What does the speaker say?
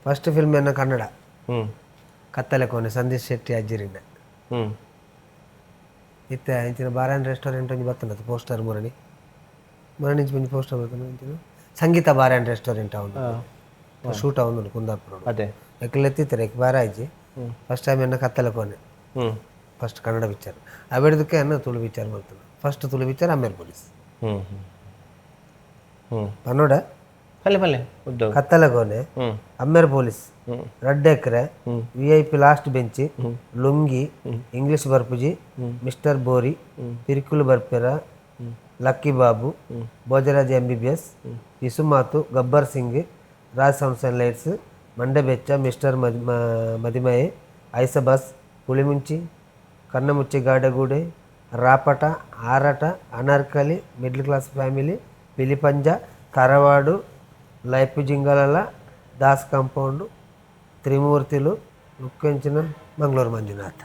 First film ಎನ್ನ ಕನ್ನಡ. ಕತ್ತಲೆ ಕೋನೆ, ಸಂದೀಶ್ ಶೆಟ್ಟಿ ಅಜ್ಜಿರಿನ. ಇತ್ತೆ ಇಂಚಿನ ಬಾರಾನ್ ರೆಸ್ಟೋರೆಂಟ್ ಒಂಜಿ ಬತ್ತುಂಡತ್ತ ಪೋಸ್ಟರ್, ಮುರಣಿ ಮುರಣಿ ಒಂಜಿ ಪೋಸ್ಟರ್ ಬತ್ತುಂಡು. ಇಂಚಿನ ಸಂಗೀತ ಬಾರ್ ಆ್ಯಂಡ್ ರೆಸ್ಟೋರೆಂಟ್ ಅವನು ಶೂಟ್ ಅವನು ಕುಂದಾಪುರ. ಅದೇ. ಎಕ್ಲೆತ್ತಿತ್ತಾರೆ ಬಾರ ಆಯ್ಜಿ. ಫಸ್ಟ್ ಟೈಮ್ ಎನ್ನ ಕತ್ತಲೆ ಕೋನೆ. First Kannada picture. ಅವೆಡ್ದಕ್ಕೆ ಎನ್ನ ತುಳು ಪಿಕ್ಚರ್ ಬರ್ತದೆ. First Tulu picture Ammer police. ಹ್ಮ್ ಹ್ಮ್ ಹ್ಮ್ ಪನ್ನೋಡ. ಪಲ್ಲೆ ಪಲ್ಲೆ ಉದ್ದ. ಕತ್ತಲೆ ಕೋನೆ, ಅಮ್ಮೇರ್ ಪೊಲೀಸ್, ರಡ್ಡ್ ಎಕರೆ, VIP last bench, Lungi, English ಬರ್ಪುಜಿ, ಮಿಸ್ಟರ್ ಬೋರಿ, ಪಿರಿಕುಲು ಬರ್ಪೆರ, ಲಕ್ಕಿ ಬಾಬು, ಭೋಜರಾಜ್ ಎಂಬಿಬಿಎಸ್, ಪಿಸುಮಾತು, Gabbar Singh, Raj sounds and lights, ಮಂಡೆಬೆಚ್ಚ, ಮಿಸ್ಟರ್ ಮದಿಮಯೆ, ಐಸಬಸ್, ಪುಳಿಮುಂಚಿ, ಕಣ್ಣಮುಚ್ಚಿ ಗಾಡಗೂಡೆ, ರಾಪಟ, ಆರಾಟ, ಅನಾರ್ಕಲಿ, ಮಿಡ್ಲ್ ಕ್ಲಾಸ್ ಫ್ಯಾಮಿಲಿ, ಪಿಲಿಪಂಜ, ತರವಾಡು, ಲೈಫ್ ಜಿಂಗಲಲ, ದಾಸ್ ಕಾಂಪೌಂಡ್, ತ್ರಿಮೂರ್ತಿಲು, ಮುಖ್ಯಂಚಿನ ಮಂಗಳೂರು ಮಂಜುನಾಥ.